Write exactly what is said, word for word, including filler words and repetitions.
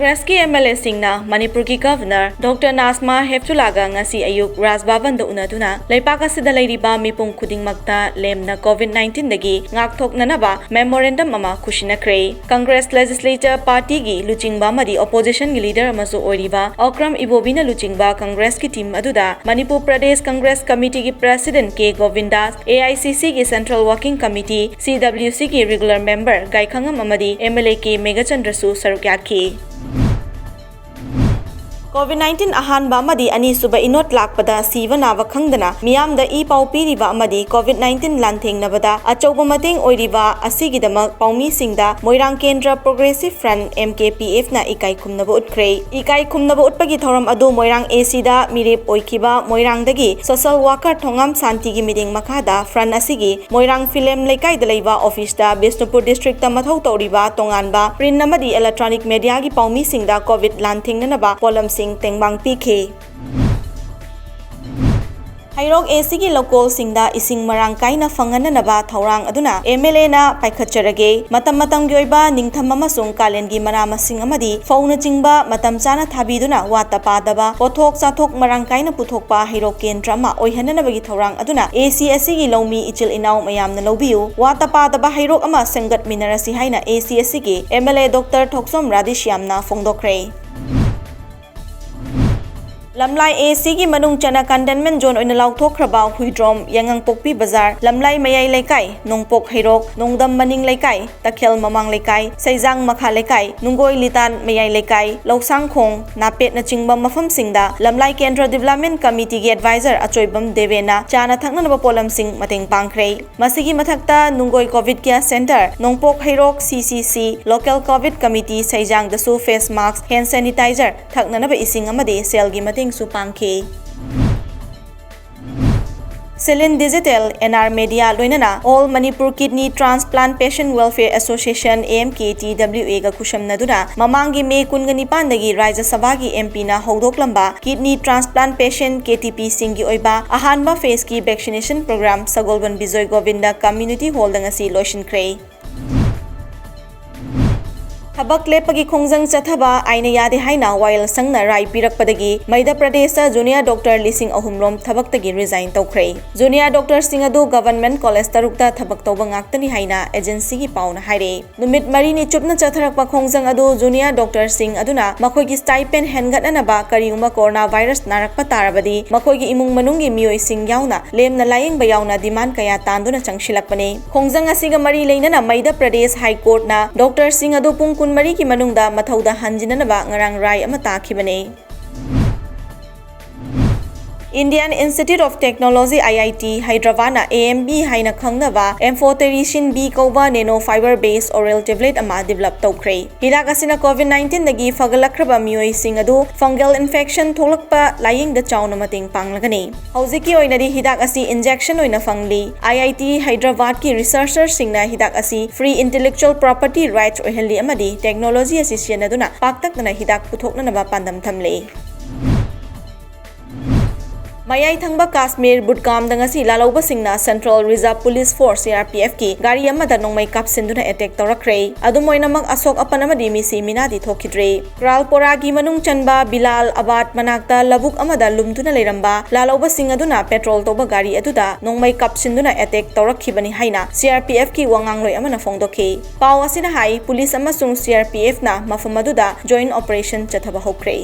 ꯀꯪꯒ꯭ꯔꯦꯁꯀꯤ M L ꯑꯦꯁꯤꯡꯅ ꯃꯅꯤꯄꯨꯔꯒꯤ governor doctor ꯅꯥꯖꯃꯥ ꯍꯦꯞꯇꯨꯂꯥꯒ ꯉꯁꯤ ꯑꯌꯨꯛ ꯔꯥꯖ ꯚꯕꯟꯗ ꯎꯅꯗꯨꯅ ꯂꯩꯄꯥꯛ ꯑꯁꯤꯗ ꯂꯩꯔꯤꯕ ꯃꯤꯄꯨꯝ ꯈꯨꯗꯤꯡꯃꯛꯇ ꯂꯦꯝꯅ ꯀꯣꯚꯤꯗ ꯅꯥꯏꯟꯇꯤꯟꯗꯒꯤ ꯉꯥꯛꯊꯣꯛꯅꯅꯕ ꯃꯦꯃꯣꯔꯦꯟꯗꯝ ꯑꯃ ꯈꯨꯠꯁꯤꯟꯅꯈ꯭ꯔꯦ꯫ ꯀꯪꯒ꯭ꯔꯦꯁ ꯂꯦꯖꯤꯁꯂꯦꯆꯔ ꯄꯥꯔꯇꯤꯒꯤ ꯂꯨꯆꯤꯡꯕ ꯑꯃꯗꯤ ꯑꯣꯄꯣꯖꯤꯁꯟꯒꯤ ꯂꯤꯗꯔ ꯑꯃꯁꯨ ꯑꯣꯏꯔꯤꯕ ꯑꯣꯀ꯭ꯔꯝ ꯏꯕꯣꯕꯤꯅ ꯂꯨꯆꯤꯡꯕ ꯀꯪꯒ꯭ꯔꯦꯁꯀꯤ ꯇꯤꯝ ꯑꯗꯨꯗ ꯃꯅꯤꯄꯨꯔ ꯄ꯭ꯔꯗꯦꯁ ꯀꯪꯒ꯭ꯔꯦꯁ ꯀꯃꯤꯇꯤꯒꯤ president K Gobindas, A I C ꯁꯤꯒꯤ ꯁꯦꯟꯇ꯭ꯔꯦꯜ ꯋꯥꯔꯀꯤꯡ ꯀꯃꯤꯇꯤ, ꯁꯤ ꯗꯕ꯭ꯂꯤꯌꯨ ꯁꯤꯒꯤ ꯔꯤꯒꯨꯂꯔ ꯃꯦꯝꯕꯔ ꯒꯥꯏꯈꯉꯝ ꯑꯃꯗꯤ ꯑꯦꯝ ꯑꯦꯜ ꯑꯦ ꯀꯦ ꯃꯦꯘꯆꯟꯗ꯭ꯔꯁꯨ ꯁꯔꯨꯛ ꯌꯥꯈꯤ꯫ ꯀꯣꯚꯤꯗ ꯅꯥꯏꯟꯇꯤꯟ ꯑꯍꯥꯟꯕ ꯑꯃꯗꯤ ꯑꯅꯤꯁꯨꯕ ꯏꯅꯣꯠ ꯂꯥꯛꯄꯗ ꯁꯤꯕ ꯅꯥꯕ ꯈꯪꯗꯅ ꯃꯤꯌꯥꯝꯗ ꯏ ꯄꯥꯎ ꯄꯤꯔꯤꯕ ꯑꯃꯗꯤ ꯀꯣꯚꯤꯗ ꯅꯥꯏꯟꯇꯤꯟ ꯂꯥꯟꯊꯦꯡꯅꯕꯗ ꯑꯆꯧꯕ ꯃꯇꯦꯡ ꯑꯣꯏꯔꯤꯕ ꯑꯁꯤꯒꯤꯗꯃꯛ ꯄꯥꯎꯃꯤꯁꯤꯡꯗ ꯃꯣꯏꯔꯥꯡ ꯀꯦꯟꯗ꯭ꯔ progressive front, M K P ꯑꯦꯐꯅ ꯏꯀꯥꯏ ꯈꯨꯝꯅꯕ ꯎꯠꯈ꯭ꯔꯦ꯫ ꯏꯀꯥꯏ ꯈꯨꯝꯅꯕ ꯎꯠꯄꯒꯤ ꯊꯧꯔꯝ ꯑꯗꯨ ꯃꯣꯏꯔꯥꯡ ꯑꯦ ꯁꯤꯗ ꯃꯤꯔꯦꯞ ꯑꯣꯏꯈꯤꯕ ꯃꯣꯏꯔꯥꯡꯗꯒꯤ ꯁꯣꯁꯦꯜ ꯋꯥꯔꯀꯔ ꯊꯣꯉꯥꯝ ꯁꯥꯟꯇꯤꯒꯤ ꯃꯤꯠꯌꯦꯡ ꯃꯈꯥꯗ ꯐ꯭ꯔꯟꯠ ꯑꯁꯤꯒꯤ ꯃꯣꯏꯔꯥꯡ ꯐꯤꯂꯦꯝ ꯂꯩꯀꯥꯏꯗ ꯂꯩꯕ ꯑꯣꯐꯤꯁꯇ ꯕꯤꯁꯅꯨꯄꯨꯔ ꯗꯤꯁꯇ꯭ꯔꯤꯛꯇ ꯃꯊꯧ ꯇꯧꯔꯤꯕ ꯇꯣꯉꯥꯟꯕ ꯄ꯭ꯔꯤꯟꯠ ꯑꯃꯗꯤ ꯏꯂꯦꯛꯇ꯭ꯔꯣꯅꯤꯛ ꯃꯦꯗꯤꯌꯥꯒꯤ ꯄꯥꯎꯃꯤꯁꯤꯡꯗ ꯀꯣꯚꯤꯗ ꯂꯥꯟꯊꯦꯡꯅꯅꯕ ꯄꯣꯠꯂꯝꯁꯤꯡ ꯇꯦꯡꯕꯥꯡ ꯄꯤꯈꯤ꯫ ꯍꯩꯔꯣꯛ ꯑꯦ ꯁꯤꯒꯤ ꯂꯧꯀꯣꯜꯁꯤꯡꯗ ꯏꯁꯤꯡ ꯃꯔꯥꯡ ꯀꯥꯏꯅ ꯐꯪꯍꯟꯅꯅꯕ ꯊꯧꯔꯥꯡ ꯑꯗꯨꯅ ꯑꯦꯝ ꯑꯦꯜ ꯑꯦꯅ ꯄꯥꯏꯈꯠꯆꯔꯒꯦ꯫ ꯃꯇꯝ ꯃꯇꯝꯒꯤ ꯑꯣꯏꯕ ꯅꯤꯡꯊꯝ ꯑꯃꯁꯨꯡ ꯀꯥꯂꯦꯟꯒꯤ ꯃꯅꯥ ꯃꯁꯤꯡ ꯑꯃꯗꯤ ꯐꯧꯅꯆꯤꯡꯕ ꯃꯇꯝ ꯆꯥꯅ ꯊꯥꯕꯤꯗꯨꯅ ꯋꯥꯠꯇ ꯄꯥꯗꯕ ꯄꯣꯠꯊꯣꯛ ꯆꯥꯊꯣꯛ ꯃꯔꯥꯡ ꯀꯥꯏꯅ ꯄꯨꯊꯣꯛꯄ ꯍꯩꯔꯣꯛ ꯀꯦꯟꯗ꯭ꯔ ꯑꯃ ꯑꯣꯏꯍꯟꯅꯅꯕꯒꯤ ꯊꯧꯔꯥꯡ ꯑꯗꯨꯅ ꯑꯦ ꯁꯤ ꯑꯁꯤꯒꯤ ꯂꯧꯃꯤ ꯏꯆꯤꯜ ꯏꯅꯥꯎ ꯃꯌꯥꯝꯅ ꯂꯧꯕꯤꯌꯨ꯫ ꯋꯥꯠꯇ ꯄꯥꯗꯕ ꯍꯩꯔꯣꯛ ꯑꯃ ꯁꯦꯝꯒꯠꯃꯤꯟꯅꯔꯁꯤ ꯍꯥꯏꯅ ꯑꯦ ꯁꯤ ꯑꯁꯤꯒꯤ ꯑꯦꯝ ꯑꯦꯜ ꯑꯦ ꯗꯣꯛꯇꯔ ꯊꯣꯛꯆꯣꯝ ꯔꯥꯙꯦꯁ꯭ꯌꯥꯝꯅ ꯐꯣꯡꯗꯣꯛꯈ꯭ꯔꯦ꯫ ꯂꯝꯂꯥꯏ ꯑꯦ ꯁꯤꯒꯤ ꯃꯅꯨꯡ ꯆꯟꯅ ꯀꯟꯇꯦꯟꯃꯦꯟꯠ ꯖꯣꯟ ꯑꯣꯏꯅ ꯂꯥꯎꯊꯣꯛꯈ꯭ꯔꯕ ꯍꯨꯏꯗ꯭ꯔꯣꯝ, ꯌꯥꯏꯉꯪꯄꯣꯛꯄꯤ ꯕꯖꯥꯔ, ꯂꯝꯂꯥꯏ ꯃꯌꯥꯏ ꯂꯩꯀꯥꯏ, ꯅꯣꯡꯄꯣꯛ ꯍꯩꯔꯣꯛ, ꯅꯣꯡꯗꯝ ꯃꯅꯤꯡ ꯂꯩꯀꯥꯏ, ꯇꯈꯦꯜ ꯃꯃꯥꯡ ꯂꯩꯀꯥꯏ, ꯁꯩꯖꯥꯡ ꯃꯈꯥ ꯂꯩꯀꯥꯏ, ꯅꯨꯡꯒꯣꯏ ꯂꯤꯇꯥꯟ ꯃꯌꯥꯏ ꯂꯩꯀꯥꯏ, ꯂꯧꯁꯥꯡꯈꯣꯡ, ꯅꯥꯄꯦꯠꯅꯆꯤꯡꯕ ꯃꯐꯝꯁꯤꯡꯗ ꯂꯝꯂꯥꯏ ꯀꯦꯟꯗ꯭ꯔ ꯗꯤꯕ꯭ꯂꯞꯃꯦꯟꯠ ꯀꯃꯤꯇꯤꯒꯤ ꯑꯦꯗꯚꯥꯏꯖꯔ ꯑꯆꯣꯏꯕꯝ ꯗꯦꯕꯦꯅ ꯆꯥꯅ ꯊꯛꯅꯅꯕ ꯄꯣꯠꯂꯝꯁꯤꯡ ꯃꯇꯦꯡ ꯄꯥꯡꯈ꯭ꯔꯦ꯫ ꯃꯁꯤꯒꯤ ꯃꯊꯛꯇ ꯅꯨꯡꯒꯣꯏ ꯀꯣꯚꯤꯗ ꯀꯦꯌꯔ ꯁꯦꯟꯇꯔ, ꯅꯣꯡꯄꯣꯛ ꯍꯩꯔꯣꯛ ꯁꯤ ꯁꯤ ꯁꯤ, ꯂꯣꯀꯦꯜ ꯀꯣꯚꯤꯗ ꯀꯃꯤꯇꯤ ꯁꯩꯖꯥꯡꯗꯁꯨ ꯐꯦꯁ ꯃꯥꯁꯛ, ꯍꯦꯟꯗ ꯁꯦꯅꯤꯇꯥꯏꯖꯔ, ꯊꯛꯅꯅꯕ ꯏꯁꯤꯡ ꯑꯃꯗꯤ ꯁꯦꯜꯒꯤ ꯃꯇꯦꯡꯁꯨ ꯄꯥꯡꯈꯤ꯫ ꯁꯤꯂꯤꯟ ꯗꯤꯖꯤꯇꯦꯜ, ꯑꯦꯟ ꯑꯥꯔ ꯃꯦꯗꯤꯌꯥ ꯂꯣꯏꯅꯅ All Manipur Kidney Transplant Patient Welfare Association, A M K T W A ꯒ ꯈꯨꯠꯁꯝꯅꯗꯨꯅ ꯃꯃꯥꯡꯒꯤ ꯃꯦ ꯀꯨꯟꯒ ꯅꯤꯄꯥꯟꯗꯒꯤ ꯔꯥꯖ꯭ꯌ ꯁꯚꯥꯒꯤ ꯑꯦꯝ ꯄꯤꯅ ꯍꯧꯗꯣꯛꯂꯝꯕ ꯀꯤꯗꯅꯤ ꯇ꯭ꯔꯥꯟꯁꯄ꯭ꯂꯥꯟꯠ ꯄꯦꯁꯦꯟꯠ, ꯀꯦ ꯇꯤ ꯄꯤ ꯁꯤꯡꯒꯤ ꯑꯣꯏꯕ ꯑꯍꯥꯟꯕ ꯐꯦꯖꯀꯤ ꯚꯦꯛꯁꯤꯅꯦꯁꯟ ꯄ꯭ꯔꯣꯒ꯭ꯔꯥꯝ ꯁꯒꯣꯜꯕꯟ ꯕꯤꯖꯣꯏ ꯒꯣꯕꯤꯟꯗ ꯀꯝꯃ꯭ꯌꯨꯅꯤꯇꯤ ꯍꯣꯜꯗ ꯉꯁꯤ ꯂꯣꯏꯁꯤꯟꯈ꯭ꯔꯦ꯫ ꯊꯕꯛ ꯂꯦꯞꯄꯒꯤ ꯈꯣꯡꯖꯪ ꯆꯠꯊꯕ ꯑꯥꯏꯟꯅ ꯌꯥꯗꯦ ꯍꯥꯏꯅ ꯋꯥꯌꯦꯜ ꯁꯪꯅ ꯔꯥꯏ ꯄꯤꯔꯛꯄꯗꯒꯤ ꯃꯩꯙ꯭ꯌ ꯄ꯭ꯔꯗꯦꯁꯇ ꯖꯨꯅꯤꯌꯔ ꯗꯣꯛꯇꯔ ꯂꯤꯁꯤꯡ ꯑꯍꯨꯝ ꯔꯣꯝ ꯊꯕꯛꯇꯒꯤ ꯔꯤꯖꯥꯏꯟ ꯇꯧꯈ꯭ꯔꯦ꯫ ꯖꯨꯅꯤꯌꯔ ꯗꯣꯛꯇꯔꯁꯤꯡ ꯑꯗꯨ ꯒꯚꯔꯟꯃꯦꯟꯠ ꯀꯣꯂꯦꯖ ꯇꯔꯨꯛꯇ ꯊꯕꯛ ꯇꯧꯕ ꯉꯥꯛꯇꯅꯤ ꯍꯥꯏꯅ ꯑꯦꯖꯦꯟꯁꯤꯒꯤ ꯄꯥꯎꯅ ꯍꯥꯏꯔꯦ꯫ ꯅꯨꯃꯤꯠ ꯃꯔꯤꯅꯤ ꯆꯨꯞꯅ ꯆꯠꯊꯔꯛꯄ ꯈꯣꯡꯖꯪ ꯑꯗꯨ ꯖꯨꯅꯤꯌꯔ ꯗꯣꯛꯇꯔꯁꯤꯡ ꯑꯗꯨꯅ ꯃꯈꯣꯏꯒꯤ ꯁ꯭ꯇꯥꯏꯄꯦꯟ ꯍꯦꯟꯒꯠꯅꯅꯕ ꯀꯔꯤꯒꯨꯝꯕ ꯀꯣꯔꯣꯅꯥ ꯚꯥꯏꯔꯁ ꯅꯥꯔꯛꯄ ꯇꯥꯔꯕꯗꯤ ꯃꯈꯣꯏꯒꯤ ꯏꯃꯨꯡ ꯃꯅꯨꯡꯒꯤ ꯃꯤꯑꯣꯏꯁꯤꯡ ꯌꯥꯎꯅ ꯂꯦꯝꯅ ꯂꯥꯌꯦꯡꯕ ꯌꯥꯎꯅ ꯗꯤꯃꯥꯟ ꯀꯌꯥ ꯇꯥꯟꯗꯨꯅ ꯆꯪꯁꯤꯜꯂꯛꯄꯅꯤ꯫ ꯈꯣꯡꯖꯪ ꯑꯁꯤꯒ ꯃꯔꯤ ꯂꯩꯅꯅ ꯃꯩꯙ꯭ꯌ ꯄ꯭ꯔꯗꯦꯁ ꯍꯥꯏ ꯀꯣꯔꯠꯅ ꯗꯣꯛꯇꯔꯁꯤꯡ ꯑꯗꯨ ꯄꯨꯡ ꯀꯨꯟꯃꯔꯤꯒꯤ ꯃꯅꯨꯡꯗ ꯃꯊꯧꯗ ꯍꯟꯖꯤꯟꯅꯅꯕ ꯉꯔꯥꯡ ꯔꯥꯏ ꯑꯃ ꯇꯥꯈꯤꯕꯅꯤ꯫ Indian Institute of Technology, I I T, ꯍꯩꯗ꯭ꯔꯕꯥꯗꯅ A M B ꯍꯥꯏꯅ ꯈꯪꯅꯕ amphotericin B ꯀꯧꯕ nano fiber based oral tablet ꯑꯃ develop ꯇꯧꯈ꯭ꯔꯦ꯫ ꯍꯤꯗꯥꯛ ꯑꯁꯤꯅ COVID nineteen ꯗꯒꯤ ꯐꯒꯠꯂꯛꯈ꯭ꯔꯕ ꯃꯤꯑꯣꯏꯁꯤꯡ ꯑꯗꯨ fungal infection ꯊꯣꯛꯂꯛꯄ ꯂꯥꯌꯦꯡꯗ ꯆꯥꯎꯅ ꯃꯇꯦꯡ ꯄꯥꯡꯂꯒꯅꯤ꯫ ꯍꯧꯖꯤꯛꯀꯤ ꯑꯣꯏꯅꯗꯤ ꯍꯤꯗꯥꯛ ꯑꯁꯤ injection ꯑꯣꯏꯅ ꯐꯪꯂꯤ꯫ I I T ꯍꯩꯗ꯭ꯔꯕꯥꯗꯀꯤ researcherꯁꯤꯡꯅ ꯍꯤꯗꯥꯛ ꯑꯁꯤ free intellectual property rights ꯑꯣꯏꯍꯜꯂꯤ ꯑꯃꯗꯤ technology ꯑꯁꯤ ꯁꯤꯖꯤꯟꯅꯗꯨꯅ ꯄꯥꯛꯇꯛꯅꯅ ꯍꯤꯗꯥꯛ ꯄꯨꯊꯣꯛꯅꯅꯕ ꯄꯥꯟꯗꯝ ꯊꯝꯂꯤ꯫ ꯃꯌꯥꯏ ꯊꯪꯕ ꯀꯥꯁꯃꯤꯔ ꯕꯨꯗꯒꯥꯝꯗ ꯉꯁꯤ ꯂꯥꯜꯍꯧꯕꯁꯤꯡꯅ Central Reserve Police Force, C R P F ꯀꯤ ꯒꯥꯔꯤ ꯑꯃꯗ ꯅꯣꯡꯃꯩ ꯀꯥꯞꯁꯤꯟꯗꯨꯅ attack ꯇꯧꯔꯛꯈ꯭ꯔꯦ꯫ ꯑꯗꯨꯝ ꯑꯣꯏꯅꯃꯛ, ꯑꯁꯣꯛ ꯑꯄꯟ ꯑꯃꯗꯤ ꯃꯤꯁꯤ ꯃꯤꯅꯥꯗꯤ ꯊꯣꯛꯈꯤꯗ꯭ꯔꯦ꯫ ꯀ꯭ꯔꯥꯜꯄꯣꯔꯥꯒꯤ ꯃꯅꯨꯡ ꯆꯟꯕ ꯕꯤꯂꯥꯜ ꯑꯕꯥꯗ ꯃꯅꯥꯛꯇ ꯂꯧꯕꯨꯛ ꯑꯃꯗ ꯂꯨꯝꯗꯨꯅ ꯂꯩꯔꯝꯕ ꯂꯥꯜꯍꯧꯕꯁꯤꯡ ꯑꯗꯨꯅ patrol ꯇꯧꯕ ꯒꯥꯔꯤ ꯑꯗꯨꯗ ꯅꯣꯡꯃꯩ ꯀꯥꯞꯁꯤꯟꯗꯨꯅ attack ꯇꯧꯔꯛꯈꯤꯕꯅꯤ ꯍꯥꯏꯅ C R P F ꯀꯤ ꯋꯥꯉꯥꯡꯂꯣꯏ ꯑꯃꯅ ꯐꯣꯡꯗꯣꯛꯈꯤ꯫ ꯄꯥꯎ ꯑꯁꯤꯅ ꯍꯥꯏ, police ꯑꯃꯁꯨꯡ C R P F ꯅ ꯃꯐꯝ ꯑꯗꯨꯗ joint operation ꯆꯠꯊꯕ ꯍꯧꯈ꯭ꯔꯦ꯫